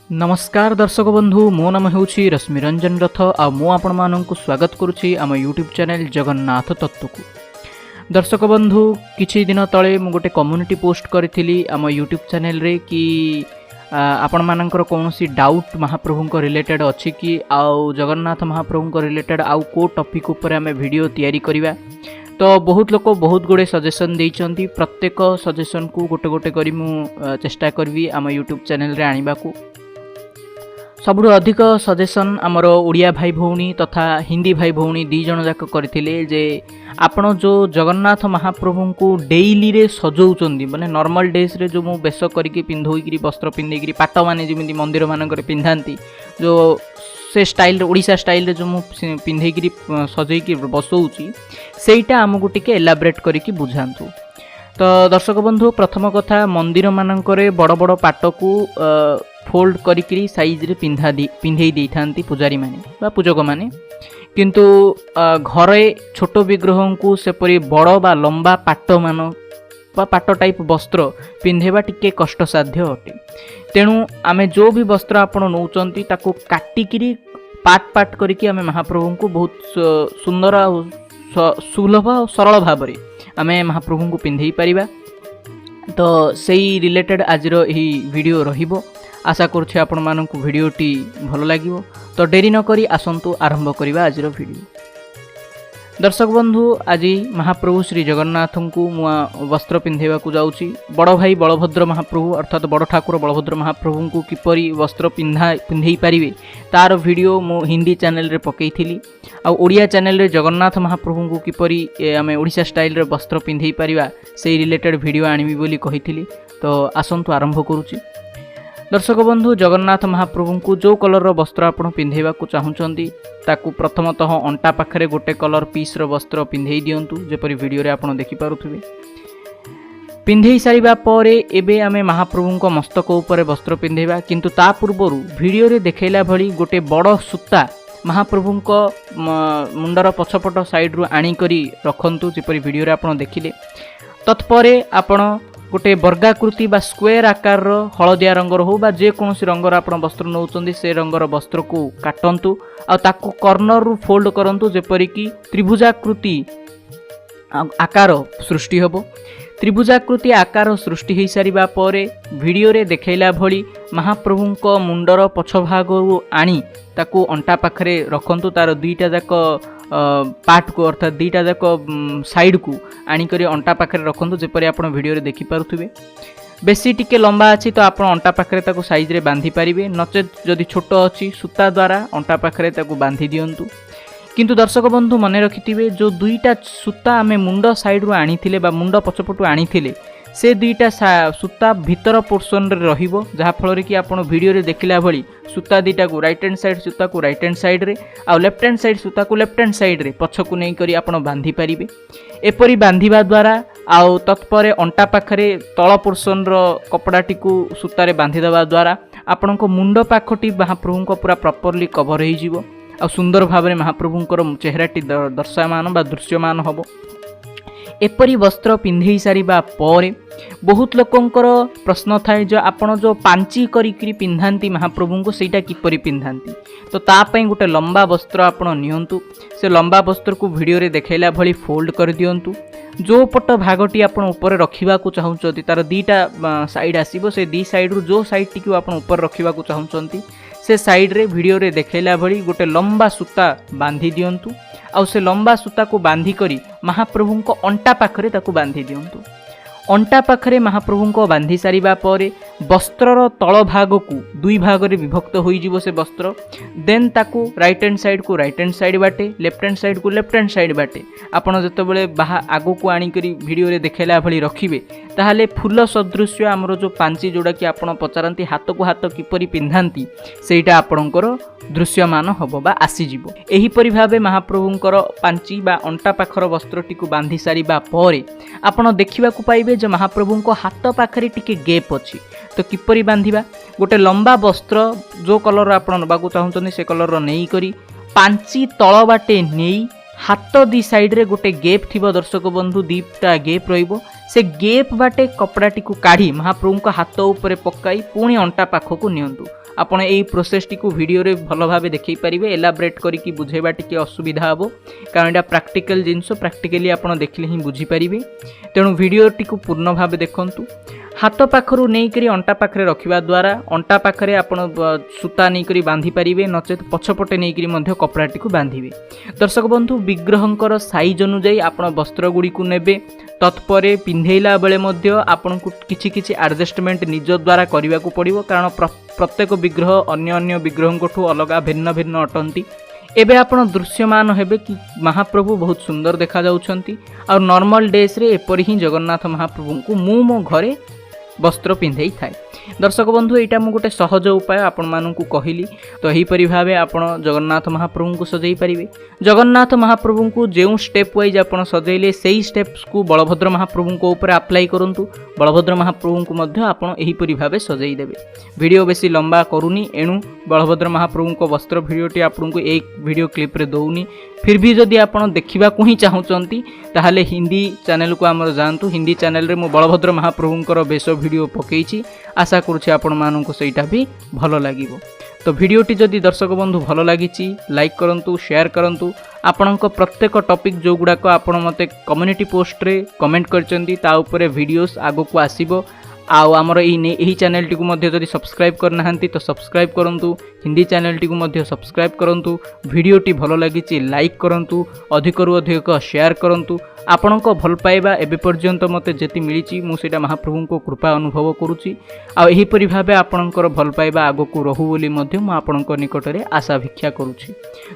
ନମସ୍କାର ଦର୍ଶକ ବନ୍ଧୁ, ମୋ ନାମ ହେଉଛି ରଶ୍ମିରଞ୍ଜନ ରଥ ଆଉ ମୁଁ ଆପଣମାନଙ୍କୁ ସ୍ୱାଗତ କରୁଛି ଆମ ୟୁଟ୍ୟୁବ୍ ଚ୍ୟାନେଲ୍ ଜଗନ୍ନାଥ ତତ୍ତ୍ୱକୁ। ଦର୍ଶକ ବନ୍ଧୁ, କିଛି ଦିନ ତଳେ ମୁଁ ଗୋଟେ କମ୍ୟୁନିଟି ପୋଷ୍ଟ କରିଥିଲି ଆମ ୟୁଟ୍ୟୁବ୍ ଚ୍ୟାନେଲ୍ରେ କି ଆପଣମାନଙ୍କର କୌଣସି ଡାଉଟ୍ ମହାପ୍ରଭୁଙ୍କ ରିଲେଟେଡ଼୍ ଅଛି କି ଆଉ ଜଗନ୍ନାଥ ମହାପ୍ରଭୁଙ୍କ ରିଲେଟେଡ଼୍ ଆଉ କେଉଁ ଟପିକ୍ ଉପରେ ଆମେ ଭିଡ଼ିଓ ତିଆରି କରିବା। ତ ବହୁତ ଲୋକ ବହୁତ ଗୁଡ଼ିଏ ସଜେସନ୍ ଦେଇଛନ୍ତି। ପ୍ରତ୍ୟେକ ସଜେସନ୍କୁ ଗୋଟେ ଗୋଟେ କରି ମୁଁ ଚେଷ୍ଟା କରିବି ଆମ ୟୁଟ୍ୟୁବ୍ ଚ୍ୟାନେଲ୍ରେ ଆଣିବାକୁ। ସବୁଠୁ ଅଧିକ ସଜେସନ୍ ଆମର ଓଡ଼ିଆ ଭାଇ ଭଉଣୀ ତଥା ହିନ୍ଦୀ ଭାଇ ଭଉଣୀ ଦୁଇ ଜଣ ଯାକ କରିଥିଲେ ଯେ ଆପଣ ଯେଉଁ ଜଗନ୍ନାଥ ମହାପ୍ରଭୁଙ୍କୁ ଡେଇଲିରେ ସଜଉଛନ୍ତି, ମାନେ ନର୍ମାଲ୍ ଡେଜ୍ରେ ଯେଉଁ ମୁଁ ବେଶ କରିକି ପିନ୍ଧୋଇକିରି, ବସ୍ତ୍ର ପିନ୍ଧେଇକିରି, ପାଟମାନେ ଯେମିତି ମନ୍ଦିରମାନଙ୍କରେ ପିନ୍ଧାନ୍ତି, ଯେଉଁ ସେ ଷ୍ଟାଇଲ୍ରେ, ଓଡ଼ିଶା ଷ୍ଟାଇଲ୍ରେ ଯେଉଁ ମୁଁ ପିନ୍ଧେଇକିରି ସଜେଇକି ବସଉଛି, ସେଇଟା ଆମକୁ ଟିକେ ଏଲାବରେଟ୍ କରିକି ବୁଝାନ୍ତୁ। ତ ଦର୍ଶକ ବନ୍ଧୁ, ପ୍ରଥମ କଥା, ମନ୍ଦିରମାନଙ୍କରେ ବଡ଼ ବଡ଼ ପାଟକୁ ଫୋଲ୍ଡ କରିକିରି ସାଇଜ୍ରେ ପିନ୍ଧେଇ ଦେଇଥାନ୍ତି ପୂଜାରୀମାନେ ବା ପୂଜକମାନେ। କିନ୍ତୁ ଘରେ ଛୋଟ ବିଗ୍ରହଙ୍କୁ ସେପରି ବଡ଼ ବା ଲମ୍ବା ପାଟମାନ ବା ପାଟ ଟାଇପ୍ ବସ୍ତ୍ର ପିନ୍ଧେଇବା ଟିକେ କଷ୍ଟସାଧ୍ୟ ଅଟେ। ତେଣୁ ଆମେ ଯେଉଁ ବି ବସ୍ତ୍ର ଆପଣ ନେଉଛନ୍ତି, ତାକୁ କାଟିକିରି ପାର୍ଟ ପାର୍ଟ କରିକି ଆମେ ମହାପ୍ରଭୁଙ୍କୁ ବହୁତ ସୁନ୍ଦର ଆଉ ସୁଲଭ ଆଉ ସରଳ ଭାବରେ ଆମେ ମହାପ୍ରଭୁଙ୍କୁ ପିନ୍ଧେଇ ପାରିବା। ତ ସେଇ ରିଲେଟେଡ଼୍ ଆଜିର ଏହି ଭିଡ଼ିଓ ରହିବ। ଆଶା କରୁଛି ଆପଣମାନଙ୍କୁ ଭିଡ଼ିଓଟି ଭଲ ଲାଗିବ। ତ ଡେରି ନକରି ଆସନ୍ତୁ ଆରମ୍ଭ କରିବା ଆଜିର ଭିଡ଼ିଓ। ଦର୍ଶକ ବନ୍ଧୁ, ଆଜି ମହାପ୍ରଭୁ ଶ୍ରୀ ଜଗନ୍ନାଥଙ୍କୁ ମୁଁ ବସ୍ତ୍ର ପିନ୍ଧେଇବାକୁ ଯାଉଛି। ବଡ଼ ଭାଇ ବଳଭଦ୍ର ମହାପ୍ରଭୁ, ଅର୍ଥାତ୍ ବଡ଼ ଠାକୁର ବଳଭଦ୍ର ମହାପ୍ରଭୁଙ୍କୁ କିପରି ବସ୍ତ୍ର ପିନ୍ଧେଇ ପାରିବେ, ତାର ଭିଡ଼ିଓ ମୁଁ ହିନ୍ଦୀ ଚ୍ୟାନେଲରେ ପକାଇଥିଲି। ଆଉ ଓଡ଼ିଆ ଚ୍ୟାନେଲରେ ଜଗନ୍ନାଥ ମହାପ୍ରଭୁଙ୍କୁ କିପରି ଆମେ ଓଡ଼ିଶା ଷ୍ଟାଇଲରେ ବସ୍ତ୍ର ପିନ୍ଧେଇ ପାରିବା, ସେଇ ରିଲେଟେଡ଼୍ ଭିଡ଼ିଓ ଆଣିବି ବୋଲି କହିଥିଲି। ତ ଆସନ୍ତୁ ଆରମ୍ଭ କରୁଛି। ଦର୍ଶକ ବନ୍ଧୁ, ଜଗନ୍ନାଥ ମହାପ୍ରଭୁଙ୍କୁ ଯେଉଁ କଲର୍ର ବସ୍ତ୍ର ଆପଣ ପିନ୍ଧେଇବାକୁ ଚାହୁଁଛନ୍ତି, ତାକୁ ପ୍ରଥମତଃ ଅଣ୍ଟା ପାଖରେ ଗୋଟେ କଲର୍ ପିସ୍ର ବସ୍ତ୍ର ପିନ୍ଧେଇ ଦିଅନ୍ତୁ, ଯେପରି ଭିଡ଼ିଓରେ ଆପଣ ଦେଖିପାରୁଥିବେ। ପିନ୍ଧେଇ ସାରିବା ପରେ ଏବେ ଆମେ ମହାପ୍ରଭୁଙ୍କ ମସ୍ତକ ଉପରେ ବସ୍ତ୍ର ପିନ୍ଧେଇବା। କିନ୍ତୁ ତା ପୂର୍ବରୁ ଭିଡ଼ିଓରେ ଦେଖାଇଲା ଭଳି ଗୋଟେ ବଡ଼ ସୂତା ମହାପ୍ରଭୁଙ୍କ ମୁଣ୍ଡର ପଛପଟ ସାଇଡ଼ରୁ ଆଣିକରି ରଖନ୍ତୁ, ଯେପରି ଭିଡ଼ିଓରେ ଆପଣ ଦେଖିଲେ। ତତ୍ପରେ ଆପଣ ଗୋଟେ ବର୍ଗାକୃତି ବା ସ୍କୋୟାର ଆକାରର ହଳଦିଆ ରଙ୍ଗର ହେଉ ବା ଯେକୌଣସି ରଙ୍ଗର ଆପଣ ବସ୍ତ୍ର ନେଉଛନ୍ତି, ସେ ରଙ୍ଗର ବସ୍ତ୍ରକୁ କାଟନ୍ତୁ ଆଉ ତାକୁ କର୍ଣ୍ଣରରୁ ଫୋଲ୍ଡ କରନ୍ତୁ, ଯେପରିକି ତ୍ରିଭୁଜାକୃତି ଆକାର ସୃଷ୍ଟି ହେବ। ତ୍ରିଭୁଜାକୃତି ଆକାର ସୃଷ୍ଟି ହୋଇସାରିବା ପରେ ଭିଡ଼ିଓରେ ଦେଖାଇଲା ଭଳି ମହାପ୍ରଭୁଙ୍କ ମୁଣ୍ଡର ପଛ ଭାଗରୁ ଆଣି ତାକୁ ଅଣ୍ଟା ପାଖରେ ରଖନ୍ତୁ। ତାର ଦୁଇଟା ଯାକ ପାର୍ଟକୁ, ଅର୍ଥାତ୍ ଦୁଇଟା ଯାକ ସାଇଡ଼କୁ ଆଣିକରି ଅଣ୍ଟା ପାଖରେ ରଖନ୍ତୁ, ଯେପରି ଆପଣ ଭିଡ଼ିଓରେ ଦେଖିପାରୁଥିବେ। ବେଶୀ ଟିକେ ଲମ୍ବା ଅଛି ତ ଆପଣ ଅଣ୍ଟା ପାଖରେ ତାକୁ ସାଇଜ୍ରେ ବାନ୍ଧି ପାରିବେ, ନଚେତ୍ ଯଦି ଛୋଟ ଅଛି, ସୂତା ଦ୍ୱାରା ଅଣ୍ଟା ପାଖରେ ତାକୁ ବାନ୍ଧି ଦିଅନ୍ତୁ। କିନ୍ତୁ ଦର୍ଶକ ବନ୍ଧୁ, ମନେ ରଖିଥିବେ, ଯେଉଁ ଦୁଇଟା ସୂତା ଆମେ ମୁଣ୍ଡ ସାଇଡ଼ରୁ ଆଣିଥିଲେ ବା ମୁଣ୍ଡ ପଛପଟୁ ଆଣିଥିଲେ, ସେ ଦୁଇଟା ସୂତା ଭିତର ପୋର୍ସନରେ ରହିବ, ଯାହାଫଳରେ କି ଆପଣ ଭିଡ଼ିଓରେ ଦେଖିଲା ଭଳି ସୂତା ଦୁଇଟାକୁ, ରାଇଟ୍ ହ୍ୟାଣ୍ଡ ସାଇଡ଼୍ ସୂତାକୁ ରାଇଟ୍ ହ୍ୟାଣ୍ଡ ସାଇଡ଼୍ରେ ଆଉ ଲେଫ୍ଟ ହ୍ୟାଣ୍ଡ ସାଇଡ଼୍ ସୂତାକୁ ଲେଫ୍ଟ ହ୍ୟାଣ୍ଡ ସାଇଡ଼୍ରେ ପଛକୁ ନେଇକରି ଆପଣ ବାନ୍ଧି ପାରିବେ। ଏପରି ବାନ୍ଧିବା ଦ୍ୱାରା ଆଉ ତତ୍ପରେ ଅଣ୍ଟା ପାଖରେ ତଳ ପୋର୍ସନର କପଡ଼ାଟିକୁ ସୂତାରେ ବାନ୍ଧି ଦେବା ଦ୍ୱାରା ଆପଣଙ୍କ ମୁଣ୍ଡ ପାଖଟି ମହାପ୍ରଭୁଙ୍କ ପୁରା ପ୍ରପରଲି କଭର୍ ହେଇଯିବ ଆଉ ସୁନ୍ଦର ଭାବରେ ମହାପ୍ରଭୁଙ୍କର ଚେହେରାଟି ଦର୍ଶାୟମାନ ବା ଦୃଶ୍ୟମାନ ହେବ। ଏପରି ବସ୍ତ୍ର ପିନ୍ଧେଇ ସାରିବା ପରେ ବହୁତ ଲୋକଙ୍କର ପ୍ରଶ୍ନ ଥାଏ ଯେ ଆପଣ ଯେଉଁ ପାଞ୍ଚି କରିକିରି ପିନ୍ଧାନ୍ତି ମହାପ୍ରଭୁଙ୍କୁ, ସେଇଟା କିପରି ପିନ୍ଧାନ୍ତି? ତ ତା ପାଇଁ ଗୋଟେ ଲମ୍ବା ବସ୍ତ୍ର ଆପଣ ନିଅନ୍ତୁ। ସେ ଲମ୍ବା ବସ୍ତ୍ରକୁ ଭିଡ଼ିଓରେ ଦେଖାଇଲା ଭଳି ଫୋଲ୍ଡ କରିଦିଅନ୍ତୁ। ଯେଉଁ ପଟ ଭାଗଟି ଆପଣ ଉପରେ ରଖିବାକୁ ଚାହୁଁଛନ୍ତି, ତାର ଦୁଇଟା ସାଇଡ଼୍ ଆସିବ। ସେ ଦୁଇ ସାଇଡ଼୍ରୁ ଯେଉଁ ସାଇଡ଼୍ଟିକୁ ଆପଣ ଉପରେ ରଖିବାକୁ ଚାହୁଁଛନ୍ତି, ସେ ସାଇଡ଼୍ରେ ଭିଡ଼ିଓରେ ଦେଖାଇଲା ଭଳି ଗୋଟେ ଲମ୍ବା ସୂତା ବାନ୍ଧି ଦିଅନ୍ତୁ। ଆଉ ସେ ଲମ୍ବା ସୂତାକୁ ବାନ୍ଧିକରି ମହାପ୍ରଭୁଙ୍କ ଅଣ୍ଟା ପାଖରେ ତାକୁ ବାନ୍ଧି ଦିଅନ୍ତୁ। ଅଣ୍ଟା ପାଖରେ ମହାପ୍ରଭୁଙ୍କ ବାନ୍ଧି ସାରିବା ପରେ ବସ୍ତ୍ରର ତଳ ଭାଗକୁ ଦୁଇ ଭାଗରେ ବିଭକ୍ତ ହୋଇଯିବ ସେ ବସ୍ତ୍ର। ଦେନ୍ ତାକୁ ରାଇଟ୍ ହ୍ୟାଣ୍ଡ ସାଇଡ଼୍କୁ ରାଇଟ୍ ହ୍ୟାଣ୍ଡ ସାଇଡ଼୍ ବାଟେ, ଲେଫ୍ଟ ହ୍ୟାଣ୍ଡ ସାଇଡ଼୍କୁ ଲେଫ୍ଟ ହ୍ୟାଣ୍ଡ ସାଇଡ଼୍ ବାଟେ ଆପଣ ଯେତେବେଳେ ବାହା ଆଗକୁ ଆଣିକରି ଭିଡ଼ିଓରେ ଦେଖାଇଲା ଭଳି ରଖିବେ, ତାହେଲେ ଫୁଲ ସଦୃଶ୍ୟ ଆମର ଯେଉଁ ପାଞ୍ଚି, ଯେଉଁଟାକି ଆପଣ ପଚାରନ୍ତି ହାତକୁ ହାତ କିପରି ପିନ୍ଧାନ୍ତି, ସେଇଟା ଆପଣଙ୍କର ଦୃଶ୍ୟମାନ ହେବ ବା ଆସିଯିବ। ଏହିପରି ଭାବେ ମହାପ୍ରଭୁଙ୍କର ପାଞ୍ଚି ବା ଅଣ୍ଟା ପାଖର ବସ୍ତ୍ରଟିକୁ ବାନ୍ଧି ସାରିବା ପରେ ଆପଣ ଦେଖିବାକୁ ପାଇବେ ଯେ ମହାପ୍ରଭୁଙ୍କ ହାତ ପାଖରେ ଟିକେ ଗେପ୍ ଅଛି। ତ କିପରି ବାନ୍ଧିବା? ଗୋଟେ ଲମ୍ବା ବସ୍ତ୍ର, ଯେଉଁ କଲର୍ର ଆପଣ ନେବାକୁ ଚାହୁଁଛନ୍ତି, ସେ କଲର୍ର ନେଇକରି ପାଞ୍ଚି ତଳ ବାଟେ ନେଇ ହାତ ଦି ସାଇଡ଼୍ରେ ଗୋଟେ ଗେପ୍ ଥିବ। ଦର୍ଶକ ବନ୍ଧୁ, ଦୁଇଟା ଗେପ୍ ରହିବ। ସେ ଗେପ୍ ବାଟେ କପଡ଼ାଟିକୁ କାଢ଼ି ମହାପ୍ରଭୁଙ୍କ ହାତ ଉପରେ ପକାଇ ପୁଣି ଅଣ୍ଟା ପାଖକୁ ନିଅନ୍ତୁ। ଆପଣ ଏଇ ପ୍ରୋସେସ୍ଟିକୁ ଭିଡ଼ିଓରେ ଭଲ ଭାବେ ଦେଖାଇ ପାରିବେ। ଏଲାବରେଟ୍ କରିକି ବୁଝେଇବା ଟିକେ ଅସୁବିଧା ହେବ, କାରଣ ଏଇଟା ପ୍ରାକ୍ଟିକାଲ ଜିନିଷ। ପ୍ରାକ୍ଟିକାଲି ଆପଣ ଦେଖିଲେ ହିଁ ବୁଝିପାରିବେ। ତେଣୁ ଭିଡ଼ିଓଟିକୁ ପୂର୍ଣ୍ଣ ଭାବେ ଦେଖନ୍ତୁ। ହାତ ପାଖରୁ ନେଇକରି ଅଣ୍ଟା ପାଖରେ ରଖିବା ଦ୍ୱାରା ଅଣ୍ଟା ପାଖରେ ଆପଣ ସୂତା ନେଇକରି ବାନ୍ଧି ପାରିବେ, ନଚେତ୍ ପଛପଟେ ନେଇକରି ମଧ୍ୟ କପଡ଼ାଟିକୁ ବାନ୍ଧିବେ। ଦର୍ଶକ ବନ୍ଧୁ, ବିଗ୍ରହଙ୍କର ସାଇଜ୍ ଅନୁଯାୟୀ ଆପଣ ବସ୍ତ୍ର ଗୁଡ଼ିକୁ ନେବେ। ତତ୍ପରେ ପିନ୍ଧେଇଲା ବେଳେ ମଧ୍ୟ ଆପଣଙ୍କୁ କିଛି କିଛି ଆଡ଼ଜଷ୍ଟମେଣ୍ଟ ନିଜ ଦ୍ୱାରା କରିବାକୁ ପଡ଼ିବ, କାରଣ ପ୍ରତ୍ୟେକ ବିଗ୍ରହ ଅନ୍ୟ ଅନ୍ୟ ବିଗ୍ରହଙ୍କଠୁ ଅଲଗା, ଭିନ୍ନ ଭିନ୍ନ ଅଟନ୍ତି। ଏବେ ଆପଣ ଦୃଶ୍ୟମାନ ହେବେ କି ମହାପ୍ରଭୁ ବହୁତ ସୁନ୍ଦର ଦେଖାଯାଉଛନ୍ତି। ଆଉ ନର୍ମାଲ ଡେଜ୍ରେ ଏପରି ହିଁ ଜଗନ୍ନାଥ ମହାପ୍ରଭୁଙ୍କୁ ମୁଁ ମୋ ଘରେ ବସ୍ତ୍ର ପିନ୍ଧେଇ ଥାଏ। ଦର୍ଶକ ବନ୍ଧୁ, ଏଇଟା ମୁଁ ଗୋଟେ ସହଜ ଉପାୟ ଆପଣମାନଙ୍କୁ କହିଲି। ତ ଏହିପରି ଭାବେ ଆପଣ ଜଗନ୍ନାଥ ମହାପ୍ରଭୁଙ୍କୁ ସଜେଇ ପାରିବେ। ଜଗନ୍ନାଥ ମହାପ୍ରଭୁଙ୍କୁ ଯେଉଁ ଷ୍ଟେପ୍ ୱାଇଜ୍ ଆପଣ ସଜେଇଲେ, ସେଇ ଷ୍ଟେପ୍ସକୁ ବଳଭଦ୍ର ମହାପ୍ରଭୁଙ୍କ ଉପରେ ଆପ୍ଲାଏ କରନ୍ତୁ। ବଳଭଦ୍ର ମହାପ୍ରଭୁଙ୍କୁ ମଧ୍ୟ ଆପଣ ଏହିପରି ଭାବେ ସଜେଇ ଦେବେ। ଭିଡ଼ିଓ ବେଶୀ ଲମ୍ବା କରୁନି, ଏଣୁ ବଳଭଦ୍ର ମହାପ୍ରଭୁଙ୍କ ବସ୍ତ୍ର ଭିଡ଼ିଓଟି ଆପଣଙ୍କୁ ଏଇ ଭିଡ଼ିଓ କ୍ଲିପ୍ରେ ଦେଉନି। ଫିର୍ ବି ଯଦି ଆପଣ ଦେଖିବାକୁ ହିଁ ଚାହୁଁଛନ୍ତି, ତାହେଲେ ହିନ୍ଦୀ ଚ୍ୟାନେଲକୁ ଆମର ଯାଆନ୍ତୁ। ହିନ୍ଦୀ ଚ୍ୟାନେଲରେ ମୁଁ ବଳଭଦ୍ର ମହାପ୍ରଭୁଙ୍କର ବେଶ ଭିଡ଼ିଓ ପକାଇଛି। ଆଶା କରୁଛି ଆପଣମାନଙ୍କୁ ସେଇଟା ବି ଭଲ ଲାଗିବ। ତ ଭିଡ଼ିଓଟି ଯଦି ଦର୍ଶକ ବନ୍ଧୁ ଭଲ ଲାଗିଛି, ଲାଇକ୍ କରନ୍ତୁ, ସେୟାର କରନ୍ତୁ। ଆପଣଙ୍କ ପ୍ରତ୍ୟେକ ଟପିକ୍ ଯେଉଁଗୁଡ଼ାକ ଆପଣ ମୋତେ କମ୍ୟୁନିଟି ପୋଷ୍ଟରେ କମେଣ୍ଟ କରିଛନ୍ତି, ତା ଉପରେ ଭିଡ଼ିଓସ୍ ଆଗକୁ ଆସିବ। ଆଉ ଆମର ଏହି ଚ୍ୟାନେଲଟିକୁ ମଧ୍ୟ ଯଦି ସବସ୍କ୍ରାଇବ୍ କରିନାହାନ୍ତି, ତ ସବସ୍କ୍ରାଇବ୍ କରନ୍ତୁ। ହିନ୍ଦୀ ଚ୍ୟାନେଲଟିକୁ ମଧ୍ୟ ସବସ୍କ୍ରାଇବ୍ କରନ୍ତୁ। ଭିଡ଼ିଓଟି ଭଲ ଲାଗିଛି, ଲାଇକ୍ କରନ୍ତୁ, ଅଧିକରୁ ଅଧିକ ସେୟାର କରନ୍ତୁ। ଆପଣଙ୍କ ଭଲ ପାଇବା ଏବେ ପର୍ଯ୍ୟନ୍ତ ମୋତେ ଯେତି ମିଳିଛି, ମୁଁ ସେଇଟା ମହାପ୍ରଭୁଙ୍କ କୃପା ଅନୁଭବ କରୁଛି। ଆଉ ଏହିପରି ଭାବେ ଆପଣଙ୍କର ଭଲ ପାଇବା ଆଗକୁ ରହୁ ବୋଲି ମଧ୍ୟ ମୁଁ ଆପଣଙ୍କ ନିକଟରେ ଆଶା ଭିକ୍ଷା କରୁଛି।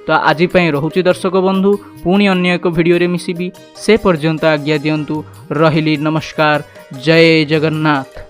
ତ ଆଜି ପାଇଁ ରହୁଛି ଦର୍ଶକ ବନ୍ଧୁ। ପୁଣି ଅନ୍ୟ ଏକ ଭିଡ଼ିଓରେ ମିଶିବି, ସେ ପର୍ଯ୍ୟନ୍ତ ଆଜ୍ଞା ଦିଅନ୍ତୁ। ରହିଲି, ନମସ୍କାର, ଜୟ ଜଗନ୍ନାଥ।